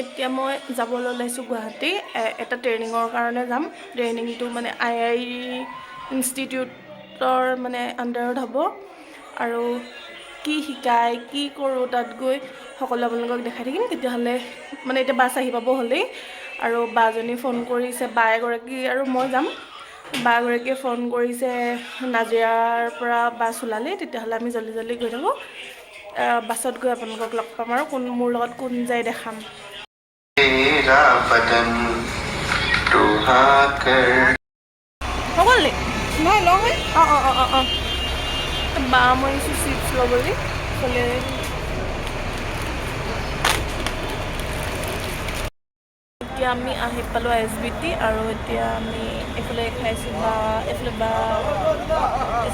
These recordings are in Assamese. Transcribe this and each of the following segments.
এতিয়া মই যাবলৈ ওলাইছোঁ গুৱাহাটী, এটা ট্ৰেইনিঙৰ কাৰণে যাম। ট্ৰেইনিংটো মানে আই ইনষ্টিটিউটৰ মানে আণ্ডাৰত হ'ব আৰু কি শিকায়, কি কৰোঁ তাত গৈ সকলো আপোনালোকক দেখাই থাকিম। তেতিয়াহ'লে মানে এতিয়া বাছ আহি পাব হ'লেই আৰু বাজনী ফোন কৰিছে, বা এগৰাকী আৰু মই যাম। বা এগৰাকীয়ে ফোন কৰিছে, নাজিৰাৰ পৰা বাছ ওলালেই, তেতিয়াহ'লে আমি জল্দি জল্দি গৈ থাকোঁ। বাছত গৈ আপোনালোকক লগ পাম আৰু কোন মোৰ লগত কোন যায় দেখাম। तेरा बदन कर হৈ গ'ল নি? নহয়, লওঁ। অঁ, বা মই আহিছোঁ চিপছ ল'বলৈ ইফালে। এতিয়া আমি আহি পালোঁ এছ বি টি আৰু এতিয়া আমি এইফালে খাইছোঁ, বা এইফালে বা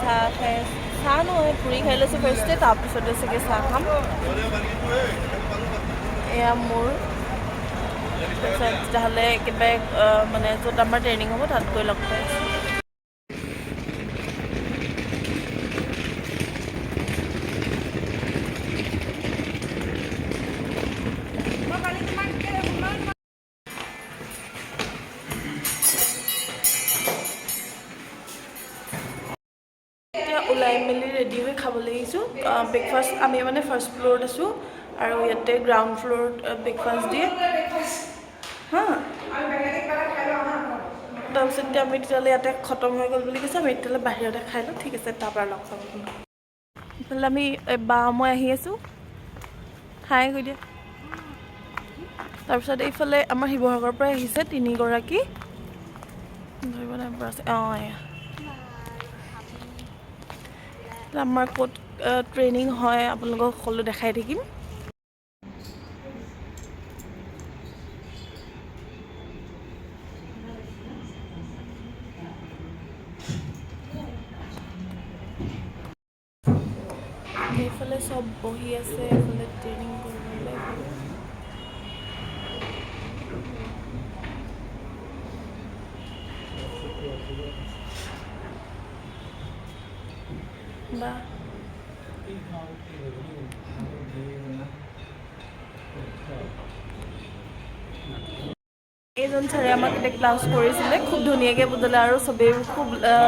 চাহ খাই আছে। চাহ নহয়, পুৰি খাই লৈছোঁ ফাৰ্ষ্টে, তাৰপিছতে চাগে চাহ খাম। এয়া মোৰ। তাৰপিছত তেতিয়াহ'লে একেবাৰে মানে য'ত আমাৰ ট্ৰেইনিং হ'ব তাত গৈ লগ পাই আছোঁ। মই কালি তোমাক ইমান এতিয়া ওলাই মেলি ৰেডি হৈ খাবলৈ আহিছোঁ ব্ৰেকফাষ্ট। আমি মানে ফাৰ্ষ্ট ফ্ল'ৰত আছোঁ আৰু ইয়াতে গ্ৰাউণ্ড ফ্ল'ৰত ব্ৰেকফাষ্ট দিয়ে। হা, তাৰপিছত এতিয়া আমি তেতিয়াহ'লে ইয়াতে খতম হৈ গ'ল বুলি কৈছে, আমি তেতিয়াহ'লে বাহিৰতে খাই লওঁ। ঠিক আছে, তাৰপৰা লগ পাম আপোনাক। ইফালে আমি এই বা মই আহি আছোঁ, হাই কৈ দিয়া। তাৰপিছত এইফালে আমাৰ শিৱসাগৰৰ পৰা আহিছে তিনিগৰাকী, ধৰিব নাই পৰা আছে। অঁ, এয়া আমাৰ ক'ত ট্ৰেইনিং হয় আপোনালোকক সকলো দেখাই থাকিম। এইফালে চব বহি আছে, এইফালে ট্ৰেইনিং কৰিবলৈ এইফালে। বা এইজন ছাৰে আমাক এতিয়া ক্লাছ কৰিছিলে, খুব ধুনীয়াকৈ বুজালে আৰু চবেই খুব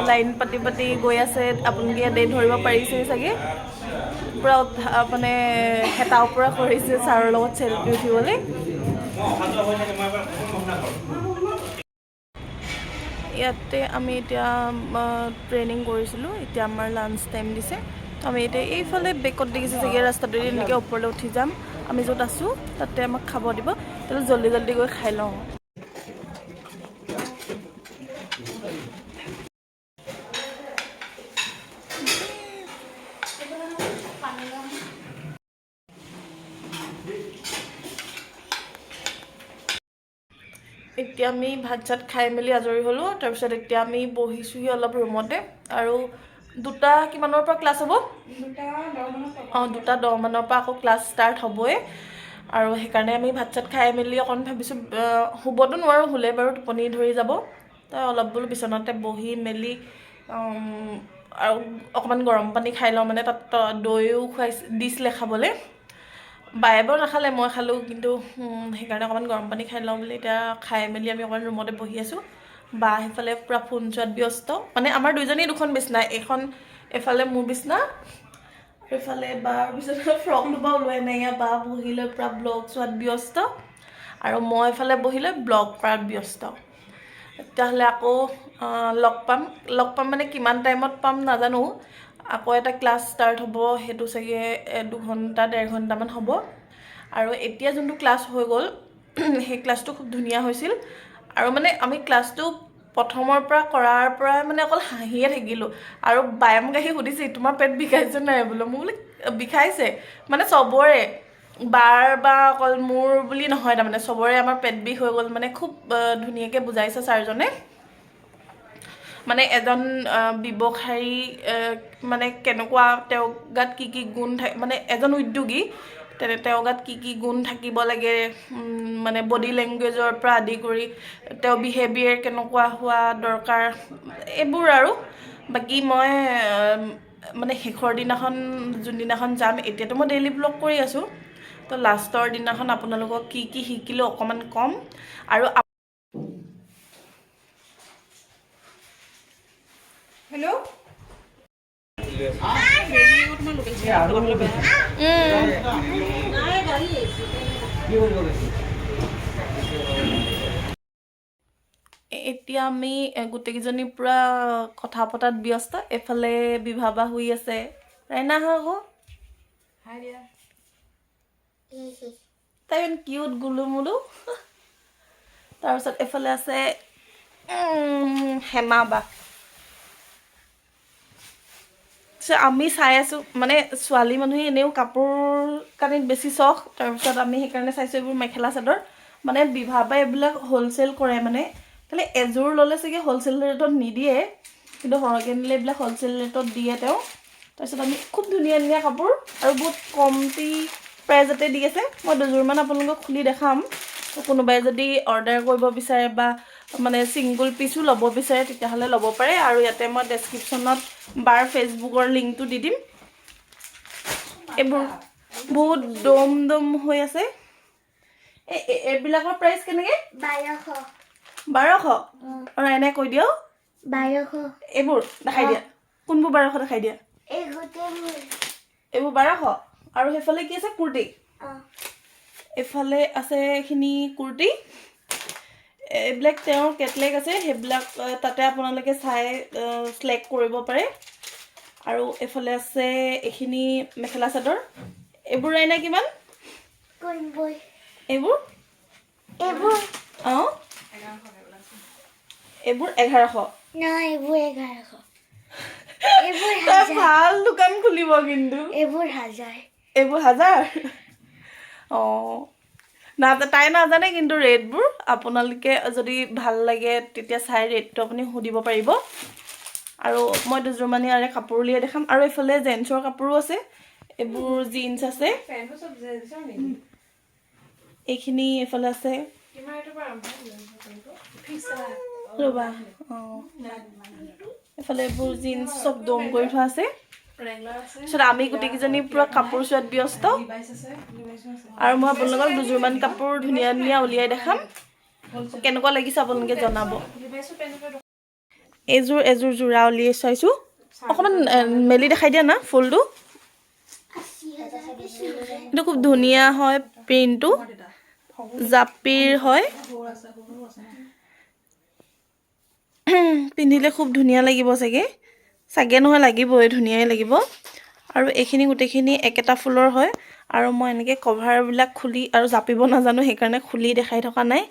লাইন পাতি পাতি গৈ আছে। আপোনালোকে ইয়াতে ধৰিব পাৰিছে চাগে, পূৰা মানে হেতা ওপৰা কৰিছে ছাৰৰ লগত চেল্ফি উঠিবলৈ। ইয়াতে আমি এতিয়া ট্ৰেইনিং কৰিছিলোঁ। এতিয়া আমাৰ লাঞ্চ টাইম দিছে, তো আমি এতিয়া এইফালে বেকত দেখিছে চাগে, ৰাস্তাটোদি এনেকৈ ওপৰলৈ উঠি যাম। আমি য'ত আছোঁ তাতে আমাক খাব দিব। তেতিয়াহ'লে জল্দি জল্দি গৈ খাই লওঁ। এতিয়া আমি ভাত চাত খাই মেলি আজৰি হ'লোঁ। তাৰপিছত এতিয়া আমি বহিছোঁহি অলপ ৰুমতে। আৰু দুটা কিমানৰ পৰা ক্লাছ হ'ব? 2:10 মানত। অঁ, 2:10 মানৰ পৰা আকৌ ক্লাছ ষ্টাৰ্ট হ'বই আৰু সেইকাৰণে আমি ভাত চাত খাই মেলি অকণ ভাবিছোঁ, শুবতো নোৱাৰোঁ, শুলে বাৰু টোপনি ধৰি যাব, তো অলপ বোলো বিচনাতে বহি মেলি আৰু অকণমান গৰম পানী খাই লওঁ। মানে তাত দৈও খুৱাইছে, দিছিলে খাবলৈ। বায়ে বাৰু নাখালে, মই খালোঁ কিন্তু। সেইকাৰণে অকণমান গৰম পানী খাই লওঁ বুলি এতিয়া খাই মেলি আমি অকণমান ৰুমতে বহি আছোঁ। বা সেইফালে পূৰা ফোন চোৱাত ব্যস্ত। মানে আমাৰ দুইজনী দুখন বিচনা, এইখন এইফালে মোৰ বিচনা, এইফালে বাৰ বিচনা। ফ্ৰকটো পৰা ওলোৱাই নাই। ইয়াৰ বা বহি লৈ পূৰা ব্লগ চোৱাত ব্যস্ত আৰু মই এইফালে বহি লৈ ব্লগ কৰাত ব্যস্ত। তেতিয়াহ'লে আকৌ লগ পাম। লগ পাম মানে কিমান টাইমত পাম নাজানো। আকৌ এটা ক্লাছ ষ্টাৰ্ট হ'ব, সেইটো চাগে 2 ঘণ্টা 1.5 ঘণ্টামান হ'ব। আৰু এতিয়া যোনটো ক্লাছ হৈ গ'ল, সেই ক্লাছটো খুব ধুনীয়া হৈছিল আৰু মানে আমি ক্লাছটো প্ৰথমৰ পৰা কৰাৰ পৰাই মানে অকল হাঁহিয়ে থাকিলোঁ। আৰু বায়ে মোক আহি সুধিছে, "তোমাৰ পেট বিষাইছে নাই?" বোলো। মোৰ বোলে বিষাইছে। মানে চবৰে, বাৰ বা অকল মোৰ বুলি নহয়, তাৰমানে চবৰে আমাৰ পেট বিষ হৈ গ'ল। মানে খুব ধুনীয়াকৈ বুজাইছে ছাৰজনে। মানে এজন ব্যৱসায়ী মানে কেনেকুৱা, তেওঁৰ গাত কি কি গুণ থাকে, মানে এজন উদ্যোগী তেনে তেওঁৰ গাত কি কি গুণ থাকিব লাগে, মানে বডি লেংগুৱেজৰ পৰা আদি কৰি তেওঁৰ বিহেভিয়াৰ কেনেকুৱা হোৱা দৰকাৰ, এইবোৰ। আৰু বাকী মই মানে শেষৰ দিনাখন যোনদিনাখন যাম, এতিয়াতো মই ডেইলি ব্লগ কৰি আছোঁ। তো তো লাষ্টৰ দিনাখন আপোনালোকক কি কি শিকিলোঁ অকণমান ক'ম। আৰু হেল্ল'। এতিয়া আমি গোটেইকেইজনী পূৰা কথা পতাত ব্যস্ত। এইফালে বিভা বা শুই আছে। ৰাইনা, আহা আকৌ। হাই দিয়া। তাই ইমান কিউট গুলু মুলু। তাৰপিছত এইফালে আছে হেমা বা। তাৰপিছত আমি চাই আছোঁ, মানে ছোৱালী মানুহে এনেও কাপোৰ কানিত বেছি চখ। তাৰপিছত আমি সেইকাৰণে চাইছোঁ এইবোৰ মেখেলা চাদৰ। মানে বিভা বা এইবিলাক হ'লচেল কৰে, মানে খালি এযোৰ ল'লে চাগে হ'লচেল ৰেটত নিদিয়ে, কিন্তু সৰহকৈ নিলে এইবিলাক হ'লচেল ৰেটত দিয়ে তেওঁ। তাৰপিছত আমি খুব ধুনীয়া ধুনীয়া কাপোৰ আৰু বহুত কমটি প্ৰাইজতে দি আছে। মই দুযোৰমান আপোনালোকক খুলি দেখাম। তো কোনোবাই যদি অৰ্ডাৰ কৰিব বিচাৰে বা মানে ছিংগল পিচো ল'ব বিচাৰে, তেতিয়াহ'লে ল'ব পাৰে। আৰু ইয়াতে মই ডেছক্ৰিপশ্যনত বাৰ ফেচবুকৰ লিংকটো দি দিম। এইবোৰ বহুত দম দম হৈ আছে। এইবিলাকৰ প্ৰাইচ কেনেকৈ? 1200। 1200? আৰু এনে কৈ দিয়ক। 1200। এইবোৰ দেখাই দিয়া, কোনবোৰ 1200 দেখাই দিয়া। এই গোটেইবোৰ। এইবোৰ 1200। আৰু সেইফালে কি আছে? কুৰ্তি? অঁ। এইফালে আছে এইখিনি কুৰ্তি। এইবিলাক তেওঁৰ কেটলেগ আছে, সেইবিলাক তাতে আপোনালোকে চাই চিলেক্ট কৰিব পাৰে। আৰু এইফালে আছে এইখিনি মেখেলা চাদৰ। এইবোৰ ৰাইনা কিমান? কোনবোৰ? এইবোৰ। এইবোৰ? অঁ, এইবোৰ 1100। নাই, এইবোৰ 1100। এইবোৰ তই হাজাৰ। ভাল দোকান খুলিব কিন্তু। এইবোৰ হাজাৰ। এইবোৰ হাজাৰ। অঁ, না, তাই নাজানে কিন্তু ৰেটবোৰ। আপোনালোকে যদি ভাল লাগে তেতিয়া চাই ৰেটটো আপুনি সুধিব পাৰিব। আৰু মই দুযোৰমান ইয়াৰে কাপোৰ উলিয়াই দেখাম। আৰু এইফালে জেন্টছৰ কাপোৰো আছে, এইবোৰ জিন্স আছে। পেণ্টবোৰ চব জেন্সৰ নেকি? এইখিনি এইফালে আছে। কিমান এইটোৰ পৰা আৰম্ভ পেণ্টটো? ৰ'বা। অঁ, এইফালে এইবোৰ জিন্স চব দম কৰি থোৱা আছে। ৰেংলাৰ আছে। তাৰপিছত আমি গোটেইকেইজনী পূৰা কাপোৰ চোৱাত ব্যস্ত। লিভাইছ আছে, লিভাইছো আছে। আৰু মই আপোনালোকক দুযোৰমান কাপোৰ ধুনীয়া ধুনীয়া উলিয়াই দেখাম। কেনেকুৱা লাগিছে আপোনালোকে জনাব। লিভাইছো পেণ্ট। এইযোৰ এযোৰ যোৰা উলিয়াই চাইছোঁ। অকণমান মেলি দেখাই দিয়া না ফুলটো। 80,000। এইটো খুব ধুনীয়া হয়, প্ৰিণ্টটো জাপিৰ হয়। পিন্ধিলে খুব ধুনীয়া লাগিব চাগে, চাগে নহয়, লাগিবই, ধুনীয়াই লাগিব। আৰু এইখিনি গোটেইখিনি একেটা ফুলৰ হয়। আৰু মই এনেকৈ কভাৰবিলাক খুলি আৰু জাপিব নাজানো, সেইকাৰণে খুলি দেখাই থকা নাই।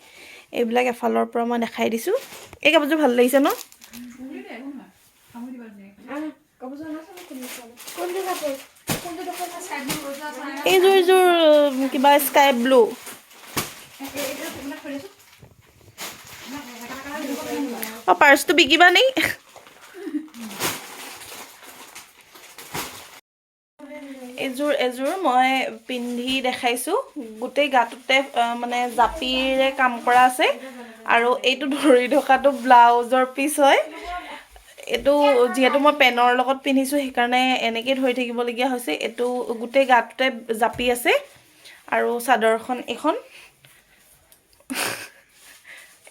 এইবিলাক এফালৰ পৰা মই দেখাই দিছোঁ। এই কাপোৰযোৰ ভাল লাগিছে ন? কোনটো কাপোৰ? এইযোৰ এইযোৰ কিবা স্কাই ব্লু। অঁ, পাৰ্চটো বিকিবা নি? এযোৰ এযোৰ মই পিন্ধি দেখাইছোঁ। গোটেই গাটোতে মানে জাপিৰে কাম কৰা আছে। আৰু এইটো ধৰি থকাটো ব্লাউজৰ পিচ হয়। এইটো যিহেতু মই পেনৰ লগত পিন্ধিছোঁ, সেইকাৰণে এনেকেই ধৰি থাকিবলগীয়া হৈছে। এইটো গোটেই গাটোতে জাপি আছে। আৰু চাদৰখন এইখন,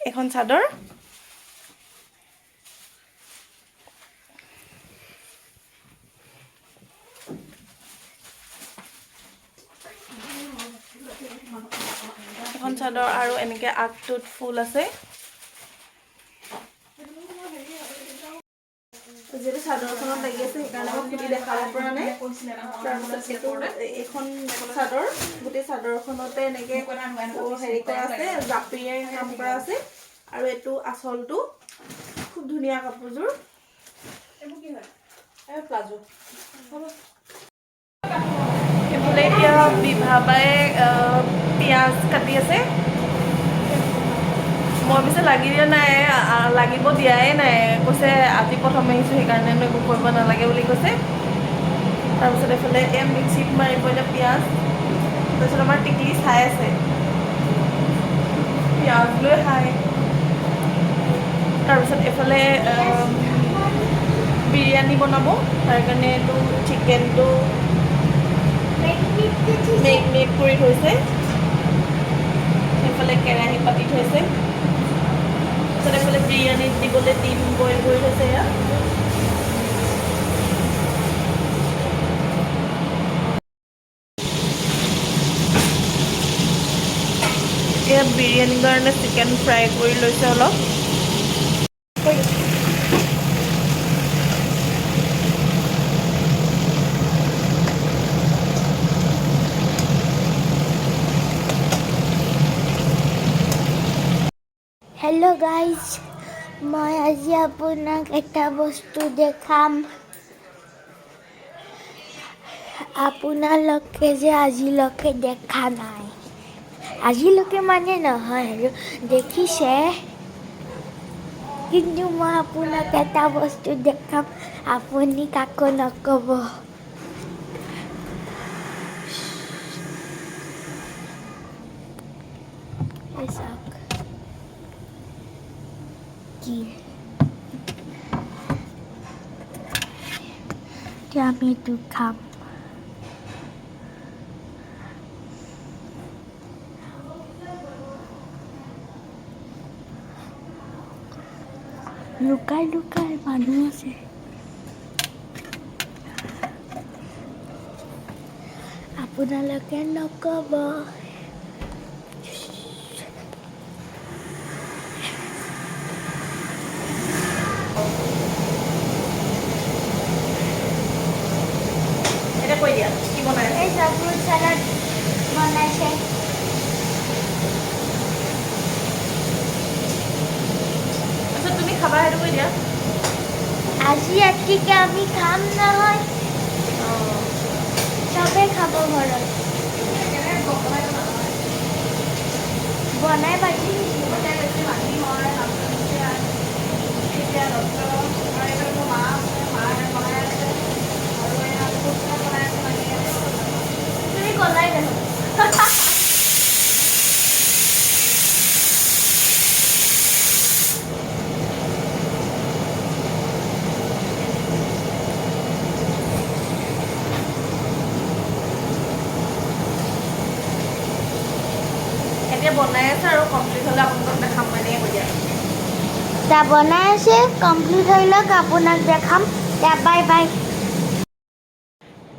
এইখন চাদৰ। এখন চাদৰ আৰু এনেকে আগটোত ফুল আছে। যিহেতু চাদৰখনত লাগি আছে, সেইকাৰণে মই খুলি দেখাব পৰা নাই। তাৰপিছত এইটো এইখন চাদৰ, গোটেই চাদৰখনতে এনেকে হেৰি কৰা আছে, জাপিৰে কাম কৰা আছে। আৰু এইটো আচলটো খুব ধুনীয়া কাপোৰযোৰ। প্লাজো। এইফালে এতিয়া বিভাবাই পিঁয়াজ কাটি আছে। মই পিছে লাগি দিয়া নাই, লাগিব দিয়াই নাই। কৈছে আজি প্ৰথম আহিছোঁ, সেইকাৰণে একো কৰিব নালাগে বুলি কৈছে। তাৰপিছত এইফালে এই মিক্সিত মাৰিব এতিয়া পিঁয়াজ। তাৰপিছত আমাৰ টিকলি চাই আছে, পিঁয়াজ লৈ খায়। তাৰপিছত এইফালে বিৰিয়ানী বনাব, তাৰ কাৰণে এইটো চিকেনটো মেৰিনেট কৰি থৈছে। সেইফালে কেৰাহী পাতি থৈছে। তাৰপিছত এইফালে বিৰিয়ানীত দিবলৈ ডিম বইল কৰি থৈছে। এয়া এতিয়া বিৰিয়ানীৰ কাৰণে চিকেন ফ্ৰাই কৰি লৈছে অলপ। হেল্ল' গাইজ, মই আজি আপোনাক এটা বস্তু দেখাম। আপোনালোকে যে আজিলৈকে দেখা নাই, আজিলৈকে মানে নহয় আৰু দেখিছে, কিন্তু মই আপোনাক এটা বস্তু দেখাম, আপুনি কাকো নক'ব। এই চাওক কি। এতিয়া আমি এইটো খাম। লুকাই লুকাই মানুহ আছে। আপোনালোকে নক'ব। এতিয়া কৈ দিয়া, কি বনাই আছে? এই ফ্ৰুট চালাড বনাইছে। তাৰপিছত তুমি খাবা, সেইটো কৈ দিয়া। আজি ৰাতিকে আমি খাম নহয়, চবে খাব ঘৰত। বনাই বাজি তুমি কলাই দেখোন। এতিয়া বনাই আছে আৰু কমপ্লিট হ'লে আপোনালোকক দেখাম, মানে কৈ দিয়া। তা বনাই আছে, কমপ্লিট হৈ লওক, আপোনাক দেখাম। Bye bye.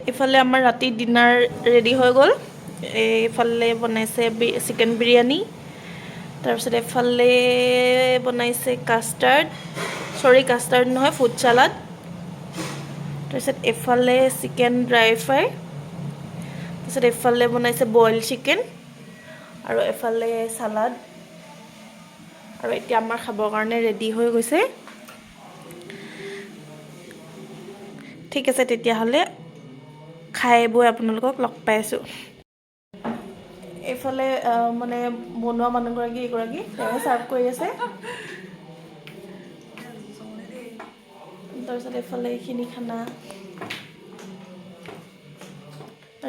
এইফালে আমাৰ ৰাতি ডিনাৰ ৰেডি হৈ গ'ল। এইফালে বনাইছে চিকেন বিৰিয়ানী, তাৰপিছত এইফালে বনাইছে কাষ্টাৰ্ড, চৰি, কাষ্টাৰ্ড নহয়, ফ্ৰুট চালাড। তাৰপিছত এইফালে চিকেন ড্ৰাই ফ্ৰাই, তাৰপিছত এইফালে বনাইছে বইল চিকেন আৰু এফালে চালাড। আৰু এতিয়া আমাৰ খাবৰ কাৰণে ৰেডি হৈ গৈছে। ঠিক আছে, তেতিয়াহ'লে খাই বৈ আপোনালোকক লগ পাই আছোঁ। এইফালে মানে বনোৱা মানুহগৰাকী এইগৰাকী, তেওঁ চাৰ্ভ কৰি আছে। তাৰপিছত এইফালে এইখিনি খানা।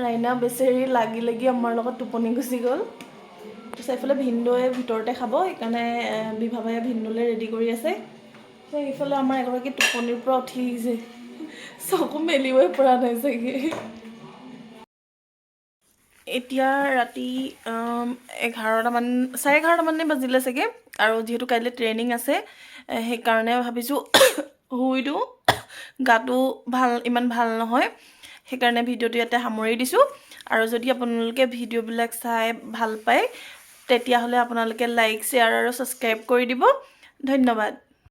ৰাইনা বেচেৰি লাগি লাগি আমাৰ লগত টোপনি গুচি গ'ল। তাৰপিছত এইফালে ভিনদৌৱে ভিতৰতে খাব, সেইকাৰণে বিভাবাই ভিনদৌলৈ ৰেডি কৰি আছে। এইফালে আমাৰ এগৰাকী টোপনিৰ পৰা উঠি আহিছে, চকু মেলিবই পৰা নাই চাগে। এতিয়া ৰাতি 11টামান, 11:30 মানে বাজিলে চাগে। আৰু যিহেতু কাইলৈ ট্ৰেইনিং আছে, সেইকাৰণে ভাবিছোঁ শুই দিওঁ। গাটো ভাল ইমান ভাল নহয়, সেইকাৰণে ভিডিঅ'টো ইয়াতে সামৰি দিছোঁ। আৰু যদি আপোনালোকে ভিডিঅ'বিলাক চাই ভাল পায়, তেতিয়াহ'লে আপোনালোকে লাইক, শ্বেয়াৰ আৰু ছাবস্ক্ৰাইব কৰি দিব। ধন্যবাদ।